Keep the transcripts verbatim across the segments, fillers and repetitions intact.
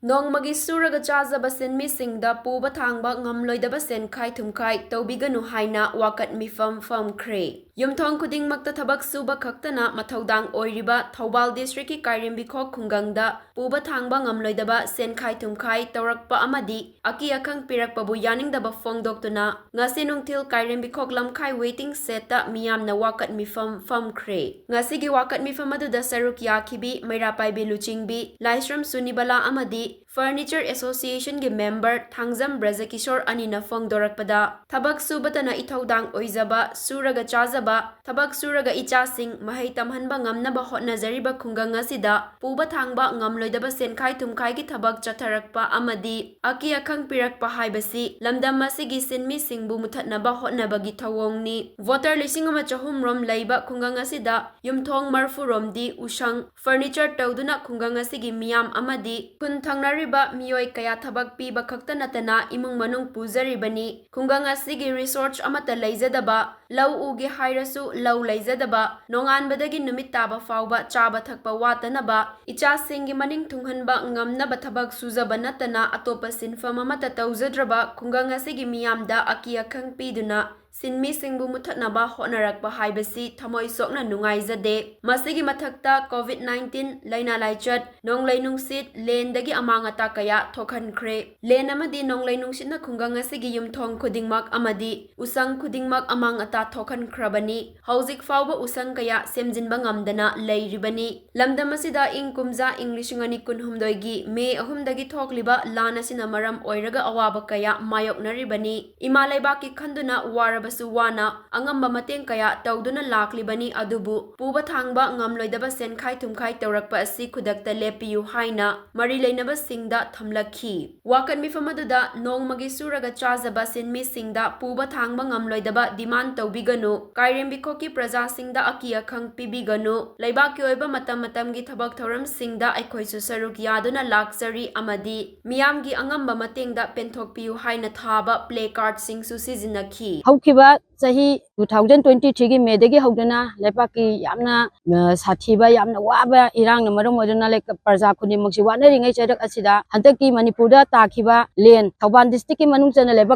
ꯅꯣꯡꯃꯒꯤ ꯁꯨꯔꯒ ꯆꯥꯖꯕ ꯁꯤꯟꯃꯤꯁꯤꯡꯗ ꯄꯨꯕ ꯊꯥꯡꯕ ꯉꯝꯂꯣꯏꯗꯕ ꯁꯦꯟꯈꯥꯏ ꯊꯨꯝꯈꯥꯏ ꯇꯧꯕꯤꯒꯅꯨ ꯍꯥꯏꯅ ꯋꯥꯀꯠ ꯃꯤꯐꯝ ꯐꯝꯈ꯭ꯔꯦ꯫ ꯌꯨꯝꯊꯣꯡ ꯈꯨꯗꯤꯡꯃꯛꯇ ꯊꯕꯛ ꯁꯨꯕ ꯈꯛꯇꯅ ꯃꯊꯧꯗꯥꯡ ꯑꯣꯏꯔꯤꯕ ꯊꯧꯕꯥꯜ district ꯀꯤ ꯀꯥꯏꯔꯦꯝꯕꯤꯈꯣꯛ ꯈꯨꯡꯒꯪꯗ ꯄꯨꯕ ꯊꯥꯡꯕ ꯉꯝꯂꯣꯏꯗꯕ ꯁꯦꯟꯈꯥꯏ ꯊꯨꯝꯈꯥꯏ ꯇꯧꯔꯛꯄ ꯑꯃꯗꯤ ꯑꯀꯤ ꯑꯈꯪ ꯄꯤꯔꯛꯄꯕꯨ ꯌꯥꯅꯤꯡꯗꯕ ꯐꯣꯡꯗꯣꯛꯇꯨꯅ ꯉꯁꯤ ꯅꯨꯡꯊꯤꯜ ꯀꯥꯏꯔꯦꯝꯕꯤꯈꯣꯛ ꯂꯝꯈꯥꯏ waiting shed ꯇ ꯃꯤꯌꯥꯝꯅ ꯋꯥꯀꯠ ꯃꯤꯐꯝ ꯐꯝꯈ꯭ꯔꯦ꯫ ꯉꯁꯤꯒꯤ ꯋꯥꯀꯠ ꯃꯤꯐꯝ ꯑꯗꯨꯗ ꯁꯔꯨꯛ ꯌꯥꯈꯤꯕꯤ ꯃꯩꯔꯥꯄꯥꯏꯕꯤ ꯂꯨꯆꯤꯡꯕꯤ ꯂꯥꯏꯁ꯭ꯔꯝ ꯁꯨꯅꯤꯕꯂꯥ ꯑꯃꯗꯤ Furniture Association ꯒꯤ member ꯊꯥꯡꯖꯝ ꯕ꯭ꯔꯖꯀꯤꯁꯣꯔ ꯑꯅꯤꯅ ꯐꯣꯡꯗꯣꯔꯛꯄꯗ, ꯊꯕꯛ ꯁꯨꯕꯇꯅ ꯏꯊꯧꯗꯥꯡ ꯑꯣꯏꯖꯕ, ꯁꯨꯔꯒ ꯆꯥꯖꯕ, ꯊꯕꯛ ꯁꯨꯔꯒ ꯏꯆꯥꯁꯤꯡ ꯃꯍꯩ ꯇꯝꯍꯟꯕ ꯉꯝꯅꯕ ꯍꯣꯠꯅꯖꯔꯤꯕ ꯈꯨꯡꯒꯪ ꯑꯁꯤꯗ ꯄꯨꯕ ꯊꯥꯡꯕ ꯉꯝꯂꯣꯏꯗꯕ ꯁꯦꯟꯈꯥꯏ ꯊꯨꯝꯈꯥꯏꯒꯤ ꯊꯕꯛ ꯆꯠꯊꯔꯛꯄ ꯑꯃꯗꯤ ꯑꯀꯤ ꯑꯈꯪ ꯄꯤꯔꯛꯄ ꯍꯥꯏꯕꯁꯤ ꯂꯝꯗꯝ ꯑꯁꯤꯒꯤ ꯁꯤꯟꯃꯤꯁꯤꯡꯕꯨ ꯃꯨꯊꯠꯅꯕ ꯍꯣꯠꯅꯕꯒꯤ ꯊꯧꯑꯣꯡꯅꯤ꯫ Voter ꯂꯤꯁꯤꯡ ꯑꯃ ꯆꯍꯨꯝ ꯔꯣꯝ ꯂꯩꯕ ꯈꯨꯡꯒꯪ ꯑꯁꯤꯗ ꯌꯨꯝꯊꯣꯡ ꯃꯔꯐꯨ ꯔꯣꯝꯗꯤ ꯎꯁꯪ, furniture ꯇꯧꯗꯨꯅ ꯈꯨꯡꯒꯪ ꯑꯁꯤꯒꯤ ꯃꯤꯌꯥꯝ ꯑꯃꯗꯤ ꯈꯨꯟ ꯊꯪꯅꯔꯤꯕ ꯃꯤꯑꯣꯏ ꯀꯌꯥ ꯊꯕꯛ ꯄꯤꯕ ꯈꯛꯇ ꯅꯠꯇꯅ ꯏꯃꯨꯡ ꯃꯅꯨꯡ ꯄꯨꯖꯔꯤꯕꯅꯤ꯫ ꯈꯨꯡꯒꯪ ꯑꯁꯤꯒꯤ resource ꯑꯃꯠꯇ ꯂꯩꯖꯗꯕ, ꯂꯧ ꯎꯒꯦ ꯍꯥꯏꯔꯁꯨ ꯂꯧ ꯂꯩꯖꯗꯕ, ꯅꯣꯡꯉꯥꯟꯕꯗꯒꯤ ꯅꯨꯃꯤꯠ ꯇꯥꯕ ꯐꯥꯎꯕ ꯆꯥꯕ ꯊꯛꯄ ꯋꯥꯠꯇꯅꯕ, ꯏꯆꯥꯁꯤꯡꯒꯤ ꯃꯅꯤꯡ ꯊꯨꯡꯍꯟꯕ ꯉꯝꯅꯕ ꯊꯕꯛ ꯁꯨꯖꯕ ꯅꯠꯇꯅ ꯑꯇꯣꯞꯄ ꯁꯤꯟꯐꯝ ꯑꯃꯠꯇ ꯇꯧꯖꯗ꯭ꯔꯕ ꯈꯨꯡꯒꯪ ꯑꯁꯤꯒꯤ ꯃꯤꯌꯥꯝꯗ ꯑꯀꯤ ꯑꯈꯪ ꯄꯤꯗꯨꯅ ꯁꯤꯟꯃꯤꯁꯤꯡꯕꯨ ꯃꯨꯊꯠꯅꯕ ꯍꯣꯠꯅꯔꯛꯄ ꯍꯥꯏꯕꯁꯤ ꯊꯃꯣꯏ ꯁꯣꯛꯅ ꯅꯨꯡꯉꯥꯏꯖꯗꯦ꯫ ꯃꯁꯤꯒꯤ ꯃꯊꯛꯇ COVID nineteen, ꯂꯥꯏꯅꯥ ꯂꯥꯏꯆꯠ, ꯅꯣꯡꯂꯩ ꯅꯨꯡꯁꯤꯠ, ꯂꯦꯟꯗꯒꯤ ꯑꯃꯥꯡ ꯑꯇꯥ ꯀꯌꯥ ꯊꯣꯛꯍꯟꯈ꯭ꯔꯦ꯫ ꯂꯦꯟ ꯑꯃꯗꯤ ꯅꯣꯡꯂꯩ ꯅꯨꯡꯁꯤꯠꯅ ꯈꯨꯡꯒꯪ ꯑꯁꯤꯒꯤ ꯌꯨꯝꯊꯣꯡ ꯈꯨꯗꯤꯡꯃꯛ ꯑꯃꯗꯤ ꯎꯁꯪ ꯈꯨꯗꯤꯡꯃꯛ ꯑꯃꯥꯡ ꯑꯇꯥ ꯊꯣꯛꯍꯟꯈ꯭ꯔꯕꯅꯤ꯫ ꯍꯧꯖꯤꯛ ꯐꯥꯎꯕ ꯎꯁꯪ ꯀꯌꯥ ꯁꯦꯝꯖꯤꯟꯕ ꯉꯝꯗꯅ ꯂꯩꯔꯤꯕꯅꯤ꯫ ꯂꯝꯗꯝ ꯑꯁꯤꯗ ꯏꯪ ꯀꯨꯝꯖꯥ ꯏꯪ ꯂꯤꯁꯤꯡ ꯑꯅꯤ ꯀꯨꯟꯍꯨꯝꯗꯣꯏꯒꯤ May ꯑꯍꯨꯝꯗꯒꯤ ꯊꯣꯛꯂꯤꯕ ꯂꯥꯟ ꯑꯁꯤꯅ ꯃꯔꯝ ꯑꯣꯏꯔꯒ ꯑꯋꯥꯕ ꯀꯌꯥ ꯃꯥꯌꯣꯛꯅꯔꯤꯕꯅꯤ꯫ ꯏꯃꯥ ꯂꯩꯕꯥꯛꯀꯤ ꯈꯟꯗꯨꯅ ꯋꯥꯔꯕꯁꯨ ꯋꯥꯅ ꯑꯉꯝꯕ ꯃꯇꯦꯡ ꯀꯌꯥ ꯇꯧꯗꯨꯅ ꯂꯥꯛꯂꯤꯕꯅꯤ, ꯑꯗꯨꯕꯨ ꯄꯨꯕ ꯊꯥꯡꯕ ꯉꯝꯂꯣꯏꯗꯕ ꯁꯦꯟꯈꯥꯏ ꯊꯨꯝꯈꯥꯏ ꯇꯧꯔꯛꯄ ꯑꯁꯤ ꯈꯨꯗꯛꯇ ꯂꯦꯞꯄꯤꯌꯨ ꯍꯥꯏꯅ ꯃꯔꯤ ꯂꯩꯅꯕꯁꯤꯡꯗ ꯊꯝꯂꯛꯈꯤ꯫ ꯋꯥꯀꯠ ꯃꯤꯐꯝ ꯑꯗꯨꯗ ꯅꯣꯡꯃꯒꯤ ꯁꯨꯔꯒ ꯆꯥꯖꯕ ꯁꯤꯟꯃꯤꯁꯤꯡꯗ ꯄꯨꯕ ꯊꯥꯡꯕ ꯉꯝꯂꯣꯏꯗꯕ demand ꯇꯧꯕꯤꯒꯅꯨ, ꯀꯥꯏꯔꯦꯝꯕꯤꯈꯣꯛꯀꯤ ꯄ꯭ꯔꯖꯥꯁꯤꯡꯗ ꯑꯀꯤ ꯑꯈꯪ ꯄꯤꯕꯤꯒꯅꯨ, ꯂꯩꯕꯥꯛꯀꯤ ꯑꯣꯏꯕ ꯃꯇꯝ ꯃꯇꯝꯒꯤ ꯊꯕꯛ ꯊꯧꯔꯝꯁꯤꯡꯗ ꯑꯩꯈꯣꯏꯁꯨ ꯁꯔꯨꯛ ꯌꯥꯗꯨꯅ ꯂꯥꯛꯆꯔꯤ ꯑꯃꯗꯤ ꯃꯤꯌꯥꯝꯒꯤ ꯑꯉꯝꯕ ꯃꯇꯦꯡꯗ ꯄꯦꯟꯊꯣꯛꯄꯤꯌꯨ ꯍꯥꯏꯅ ꯊꯥꯕ placard ꯁꯤꯡꯁꯨ ꯁꯤꯖꯤꯟꯅꯈꯤ꯫ ꯍꯧꯈꯤꯕ ꯆꯍꯤ two thousand twenty three ꯒꯤ ꯃꯦꯗꯒꯤ ꯍꯧꯗꯨꯅ ꯂꯩꯕꯥꯛꯀꯤ ꯌꯥꯝꯅ, ꯑ, ꯁꯥꯊꯤꯕ, ꯌꯥꯝꯅ ꯋꯥꯕ ꯏꯔꯥꯡꯅ ꯃꯔꯝ ꯑꯣꯏꯗꯨꯅ ꯂꯩ-, ꯄ꯭ꯔꯖꯥ ꯈꯨꯗꯤꯡꯃꯛꯁꯤ ꯋꯥꯅꯔꯤꯉꯩ ꯆꯩꯔꯛ ꯑꯁꯤꯗ ꯍꯟꯗꯛꯀꯤ ꯃꯅꯤꯄꯨꯔꯗ ꯇꯥꯈꯤꯕ ꯂꯦꯟ, ꯊꯧꯕꯥꯜ district ꯀꯤ ꯃꯅꯨꯡ ꯆꯟꯅ ꯂꯩꯕ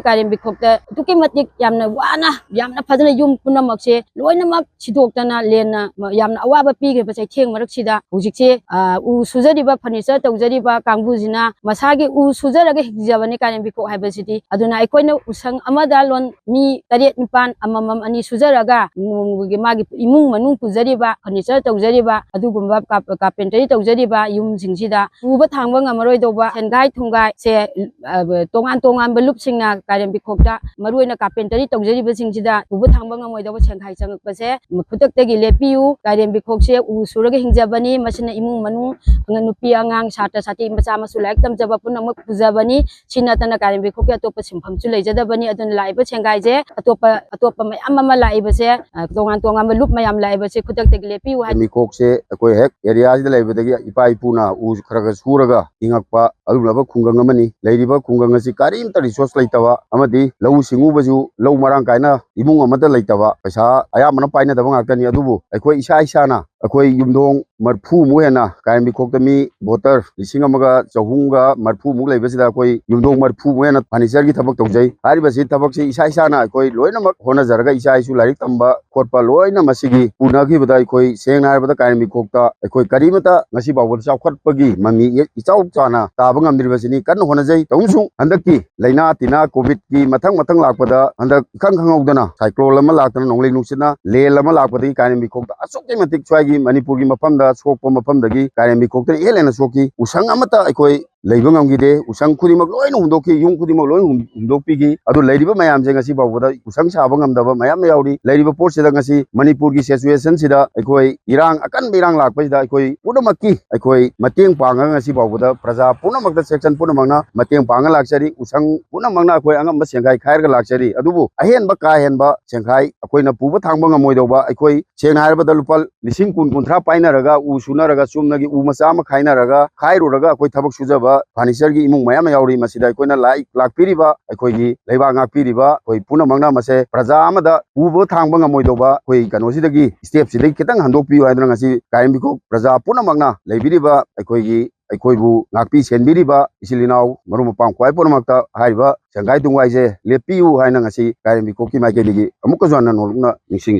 ꯀꯥꯏꯔꯦꯝꯕꯤꯈꯣꯛꯇ ꯑꯗꯨꯛꯀꯤ ꯃꯇꯤꯛ ꯌꯥꯝꯅ ꯋꯥꯅ, ꯌꯥꯝꯅ ꯐꯖꯅ ꯌꯨꯝ ꯄꯨꯝꯅꯃꯛꯁꯦ ꯂꯣꯏꯅꯃꯛ ꯁꯤꯗꯣꯛꯇꯅ ꯂꯦꯟꯅ ꯃ-, ꯌꯥꯝꯅ ꯑꯋꯥꯕ ꯄꯤꯈ꯭ꯔꯤꯕ ꯆꯩꯊꯦꯡ ꯃꯔꯛꯁꯤꯗ ꯍꯧꯖꯤꯛꯁꯦ, ꯑ, ꯎ ꯁꯨꯖꯔꯤꯕ, furniture ꯇꯧꯖꯔꯤꯕ ꯀꯥꯡꯕꯨꯁꯤꯅ ꯃꯁꯥꯒꯤ ꯎ ꯁꯨꯖꯔꯒ ꯍꯤꯡꯖꯕꯅꯤ ꯀꯥꯏꯔꯦꯝꯕꯤꯈꯣꯛ ꯍꯥꯏꯕꯁꯤꯗꯤ꯫ ꯑꯗꯨꯅ ꯑꯩꯈꯣꯏꯅ ꯎꯁꯪ ꯑꯃꯗ ꯂꯣꯟ ꯃꯤ ꯇꯔꯦꯠ ꯅꯤꯄꯥꯟ ꯑꯃꯃꯝ ꯑꯅꯤ ꯁꯨꯖꯔꯒ ꯅꯣꯡꯃꯒꯤ ꯃꯥꯒꯤ ꯏꯃꯨꯡ ꯃꯅꯨꯡ ꯄꯨꯖꯔꯤꯕ, furniture ꯇꯧꯖꯔꯤꯕ, ꯑꯗꯨꯒꯨꯝꯕ ꯀꯥꯞ-, carpentry ꯇꯧꯖꯔꯤꯕ ꯌꯨꯝꯁꯤꯡꯁꯤꯗ ꯄꯨꯕ ꯊꯥꯡꯕ ꯉꯝꯃꯔꯣꯏꯗꯧꯕ ꯁꯦꯟꯒꯥꯏ ꯊꯨꯝꯒꯥꯏꯁꯦ, ꯑ, ꯇꯣꯉꯥꯟ ꯇꯣꯉꯥꯟꯕ ꯂꯨꯞꯁꯤꯡꯅ ꯀꯥꯏꯔꯦꯝꯕꯤꯈꯣꯛꯇ ꯃꯔꯨꯑꯣꯏꯅ carpentry ꯇꯧꯖꯔꯤꯕꯁꯤꯡꯁꯤꯗ ꯄꯨꯕ ꯊꯥꯡꯕ ꯉꯝꯃꯣꯏꯗꯧꯕ ꯁꯦꯟꯒꯥꯏ ꯆꯪꯉꯛꯄꯁꯦ ꯈꯨꯗꯛꯇꯒꯤ ꯂꯦꯞꯄꯤꯌꯨ꯫ ꯀꯥꯏꯔꯦꯝꯕꯤꯈꯣꯛꯁꯦ ꯎ ꯁꯨꯔꯒ ꯍꯤꯡꯖꯕꯅꯤ꯫ ꯃꯁꯤꯅ ꯏꯃꯨꯡ ꯃꯅꯨꯡ, ꯅꯨꯄꯤ ꯑꯉꯥꯡ, ꯁꯥꯇ꯭ꯔ ꯁꯥꯇ꯭ꯔꯤ, ꯃꯆꯥ ꯃꯁꯨ ꯂꯥꯏꯔꯤꯛ ꯇꯝꯖꯕ ꯄꯨꯝꯅꯃꯛ ꯄꯨꯖꯕꯅꯤ꯫ ꯁꯤ ꯅꯠꯇꯅ ꯀꯥꯏꯔꯦꯝꯕꯤꯈꯣꯛꯀꯤ ꯑꯇꯣꯞꯄ ꯁꯤꯟꯐꯝꯁꯨ ꯂꯩꯖꯗꯕꯅꯤ꯫ ꯑꯗꯨꯅ ꯂꯥꯛꯏꯕ ꯁꯦꯟꯒꯥꯏꯁꯦ ꯑꯇꯣꯞꯄ, ꯑꯇꯣꯞꯄ ꯃꯌꯥꯝ ꯑꯃ ꯂꯥꯛꯏꯕꯁꯦ, ꯑ, ꯇꯣꯉꯥꯟ ꯇꯣꯉꯥꯟꯕ ꯂꯨꯞ ꯃꯌꯥꯝ ꯂꯥꯛꯏꯕꯁꯦ ꯈꯨꯗꯛꯇꯒꯤ ꯂꯦꯞꯄꯤꯌꯨ ꯍꯥꯏ꯫ ꯀꯥꯏꯔꯦꯝꯕꯤꯈꯣꯛꯁꯦ ꯑꯩꯈꯣꯏ ꯍꯦꯛ area ꯁꯤꯗ ꯂꯩꯕꯗꯒꯤ ꯏꯄꯥ ꯏꯄꯨꯅ ꯎ ꯈꯔ ꯈꯔ ꯁꯨꯔꯒ ꯍꯤꯡꯉꯛꯄ ꯑꯗꯨꯒꯨꯝꯂꯕ ꯈꯨꯡꯒꯪ ꯑꯃꯅꯤ꯫ ꯂꯩꯔꯤꯕ ꯈꯨꯡꯒꯪ ꯑꯁꯤ ꯀꯔꯤꯝꯇ resource ꯂꯩꯇꯕ ꯑꯃꯗꯤ ꯂꯧꯎ ꯁꯤꯡꯎꯕꯁꯨ ꯂꯧ ꯃꯔꯥꯡ ꯀꯥꯏꯅ ꯏꯃꯨꯡ ꯑꯃꯠꯇ ꯂꯩꯇꯕ, ꯄꯩꯁꯥ ꯑꯌꯥꯝꯕꯅ ꯄꯥꯏꯅꯗꯕ ꯉꯥꯛꯇꯅꯤ꯫ ꯑꯗꯨꯕꯨ ꯑꯩꯈꯣꯏ ꯏꯁꯥ ꯏꯁꯥꯅ ꯑꯩꯈꯣꯏ ꯌꯨꯝꯊꯣꯡ ꯃꯔꯤꯐꯨꯃꯨꯛ ꯍꯦꯟꯅ, ꯀꯥꯏꯔꯦꯝꯕꯤꯈꯣꯛꯇ ꯃꯤ voter ꯂꯤꯁꯤꯡ ꯑꯃꯒ ꯆꯍꯨꯝꯒ ꯃꯔꯤꯐꯨꯃꯨꯛ ꯂꯩꯕꯁꯤꯗ ꯑꯩꯈꯣꯏ ꯌꯨꯝꯊꯣꯡ ꯃꯔꯤꯐꯨꯃꯨꯛ ꯍꯦꯟꯅ furniture ꯒꯤ ꯊꯕꯛ ꯇꯧꯖꯩ꯫ ꯍꯥꯏꯔꯤꯕꯁꯤ ꯊꯕꯛꯁꯤ ꯏꯁꯥ ꯏꯁꯥꯅ ꯑꯩꯈꯣꯏ ꯂꯣꯏꯅꯃꯛ ꯍꯣꯠꯅꯖꯔꯒ ꯏꯆꯥ ꯏꯁꯨ ꯂꯥꯏꯔꯤꯛ ꯇꯝꯕ ꯈꯣꯠꯄ ꯂꯣꯏꯅ ꯃꯁꯤꯒꯤ ꯄꯨꯅꯈꯤꯕꯗ ꯑꯩꯈꯣꯏ ꯁꯦꯡꯅ ꯍꯥꯏꯔꯕꯗ ꯀꯥꯏꯔꯦꯝꯕꯤꯈꯣꯛꯇ ꯑꯩꯈꯣꯏ ꯀꯔꯤꯃꯠꯇ ꯉꯁꯤ ꯐꯥꯎꯕꯗ ꯆꯥꯎꯈꯠꯄꯒꯤ ꯃꯃꯤ ꯏꯆꯥꯎ ꯆꯥꯎꯅ ꯇꯥꯕ ꯉꯝꯗ꯭ꯔꯤꯕꯁꯤꯅꯤ꯫ ꯀꯟꯅ ꯍꯣꯠꯅꯖꯩ꯫ ꯇꯧꯕꯁꯨ ꯍꯟꯗꯛꯀꯤ ꯂꯥꯏꯅꯥ ꯇꯤꯟꯅꯥ COVID ꯀꯤ ꯃꯊꯪ ꯃꯊꯪ ꯂꯥꯛꯄꯗ ꯍꯟꯗꯛ ꯏꯈꯪ ꯈꯪꯍꯧꯗꯅ cyclone ꯑꯃ ꯂꯥꯛꯇꯅ ꯅꯣꯡꯂꯩ ꯅꯨꯡꯁꯤꯠꯅ ꯂꯦꯟ ꯑꯃ ꯂꯥꯛꯄꯗꯒꯤ ꯀꯥꯏꯔꯦꯝꯕꯤꯈꯣꯛꯇ ꯑꯁꯨꯛꯀꯤ ꯃꯇꯤꯛ ꯁ꯭ꯋꯥꯏꯒꯤ ꯃꯅꯤꯄꯨꯔꯒꯤ ꯃꯐꯝꯗ ꯁꯣꯛꯄ ꯃꯐꯝꯗꯒꯤ ꯀꯥꯏꯔꯦꯝꯕꯤꯈꯣꯛꯇꯅ ꯏꯍꯦꯟ ꯍꯦꯟꯅ ꯁꯣꯛꯈꯤ꯫ ꯎꯁꯪ ꯑꯃꯠꯇ ꯑꯩꯈꯣꯏ ꯂꯩꯕ ꯉꯝꯈꯤꯗꯦ꯫ ꯎꯁꯪ ꯈꯨꯗꯤꯡꯃꯛ ꯂꯣꯏꯅ ꯍꯨꯝꯗꯣꯛꯈꯤ, ꯌꯨꯝ ꯈꯨꯗꯤꯡꯃꯛ ꯂꯣꯏꯅ ꯍꯨꯝ-, ꯍꯨꯝꯗꯣꯛꯄꯤꯈꯤ꯫ ꯑꯗꯨ ꯂꯩꯔꯤꯕ ꯃꯌꯥꯝꯁꯦ ꯉꯁꯤ ꯐꯥꯎꯕꯗ ꯎꯁꯪ ꯁꯥꯕ ꯉꯝꯗꯕ ꯃꯌꯥꯝ ꯑꯃ ꯌꯥꯎꯔꯤ꯫ ꯂꯩꯔꯤꯕ ꯄꯣꯠꯁꯤꯗ ꯉꯁꯤ ꯃꯅꯤꯄꯨꯔꯒꯤ situation ꯁꯤꯗ ꯑꯩꯈꯣꯏ ꯏꯔꯥꯡ, ꯑꯀꯟꯕ ꯏꯔꯥꯡ ꯂꯥꯛꯄꯁꯤꯗ ꯑꯩꯈꯣꯏ ꯄꯨꯝꯅꯃꯛꯀꯤ ꯑꯩꯈꯣꯏ ꯃꯇꯦꯡ ꯄꯥꯡꯉꯒ ꯉꯁꯤ ꯐꯥꯎꯕꯗ ꯄ꯭ꯔꯖꯥ ꯄꯨꯝꯅꯃꯛꯇ, section ꯄꯨꯝꯅꯃꯛꯅ ꯃꯇꯦꯡ ꯄꯥꯡꯉ ꯂꯥꯛꯆꯔꯤ꯫ ꯎꯁꯪ ꯄꯨꯝꯅꯃꯛꯅ ꯑꯩꯈꯣꯏ ꯑꯉꯝꯕ ꯁꯦꯟꯈꯥꯏ ꯈꯥꯏꯔꯒ ꯂꯥꯛꯆꯔꯤ꯫ ꯑꯗꯨꯕꯨ ꯑꯍꯦꯟꯕ ꯀꯥ ꯍꯦꯟꯕ ꯁꯦꯟꯈꯥꯏ ꯑꯩꯈꯣꯏꯅ ꯄꯨꯕ ꯊꯥꯡꯕ ꯉꯝꯃꯣꯏꯗꯧꯕ, ꯑꯩꯈꯣꯏ ꯁꯦꯡꯅ ꯍꯥꯏꯔꯕꯗ ꯂꯨꯄꯥ ꯂꯤꯁꯤꯡ ꯀꯨꯟ, ꯀꯨꯟꯊ꯭ꯔꯥ ꯄꯥꯏꯅꯔꯒ, ꯎ ꯁꯨꯅꯔꯒ, ꯆꯨꯝꯅꯒꯤ ꯎ ꯃꯆꯥ ꯑꯃ ꯈꯥꯏꯅꯔꯒ, ꯈꯥꯏꯔꯨꯔꯒ ꯑꯩꯈꯣꯏ ꯊꯕꯛ ꯁꯨꯖꯕ ꯐꯔꯅꯤꯆꯔꯒꯤ ꯏꯃꯨꯡ ꯃꯌꯥꯝ ꯑꯃ ꯌꯥꯎꯔꯤ꯫ ꯃꯁꯤꯗ ꯑꯩꯈꯣꯏꯅ ꯂꯥꯏ ꯂꯥꯛꯄꯤꯔꯤꯕ, ꯑꯩꯈꯣꯏꯒꯤ ꯂꯩꯕꯥꯛ ꯉꯥꯛꯄꯤꯔꯤꯕ ꯑꯩꯈꯣꯏ ꯄꯨꯝꯅꯃꯛꯅ ꯃꯁꯦ ꯄ꯭ꯔꯖꯥ ꯑꯃꯗ ꯄꯨꯕ ꯊꯥꯡꯕ ꯉꯝꯃꯣꯏꯗꯧꯕ ꯑꯩꯈꯣꯏ ꯀꯩꯅꯣꯁꯤꯗꯒꯤ, ꯁ꯭ꯇꯦꯞꯁꯤꯗꯒꯤ ꯈꯤꯇꯪ ꯍꯟꯗꯣꯛꯄꯤꯌꯨ ꯍꯥꯏꯗꯨꯅ ꯉꯁꯤ ꯀꯥꯏꯔꯦꯝꯕꯤꯈꯣꯛ ꯄ꯭ꯔꯖꯥ ꯄꯨꯝꯅꯃꯛꯅ ꯂꯩꯕꯤꯔꯤꯕ ꯑꯩꯈꯣꯏꯒꯤ, ꯑꯩꯈꯣꯏꯕꯨ ꯉꯥꯛꯄꯤ ꯁꯦꯟꯕꯤꯔꯤꯕ ꯏꯆꯤꯜ ꯏꯅꯥꯎ ꯃꯔꯨꯞ ꯃꯄꯥꯡ ꯈ꯭ꯋꯥꯏ ꯄꯨꯝꯅꯃꯛꯇ ꯍꯥꯏꯔꯤꯕ ꯁꯦꯡꯒꯥꯏ ꯇꯨꯡꯒꯥꯏꯁꯦ ꯂꯦꯞꯄꯤꯌꯨ ꯍꯥꯏꯅ ꯉꯁꯤ ꯀꯥꯏꯔꯦꯝꯕꯤꯈꯣꯛꯀꯤ ꯃꯥꯏꯀꯩꯗꯒꯤ ꯑꯃꯨꯛꯀꯁꯨ ꯍꯟꯅ ꯅꯧꯂꯨꯛꯅ ꯅꯤꯡꯁꯤꯡꯖꯔꯤ꯫